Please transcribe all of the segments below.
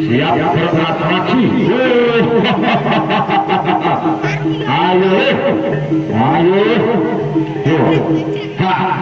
Siap beratraksi. Ayo, ayo, ha.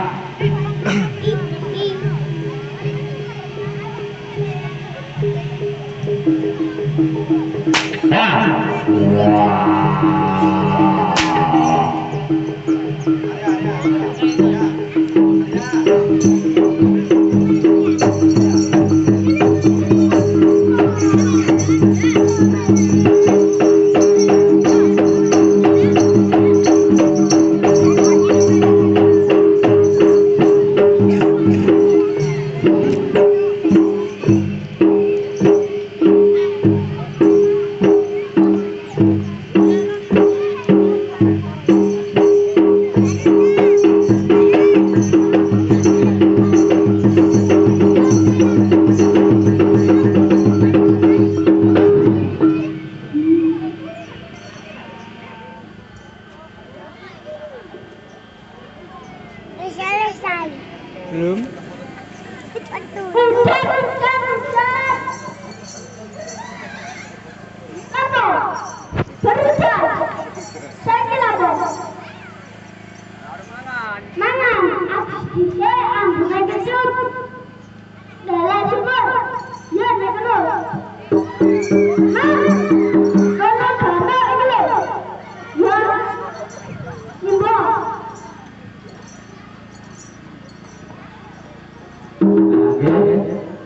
Belum.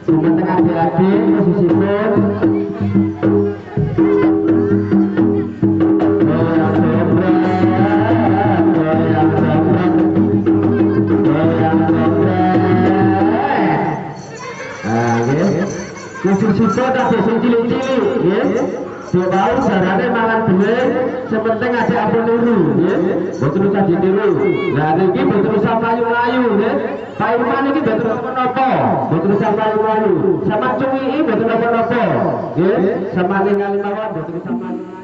Dumateng adik-adik khususipun khususipun kabeh sing cilik-cilik nggih. Bau jarane mangan bening, sepenting aja ampun niru nggih. Mboten usah ditiru. Lah niki mboten usah mlayu-mlayu nggih. Pak Irfan iki mboten napa-napa, mboten usah mlayu-mlayu. Sama cuwiki mboten napa-napa nggih. Sama ningali mawon mboten usah mlayu.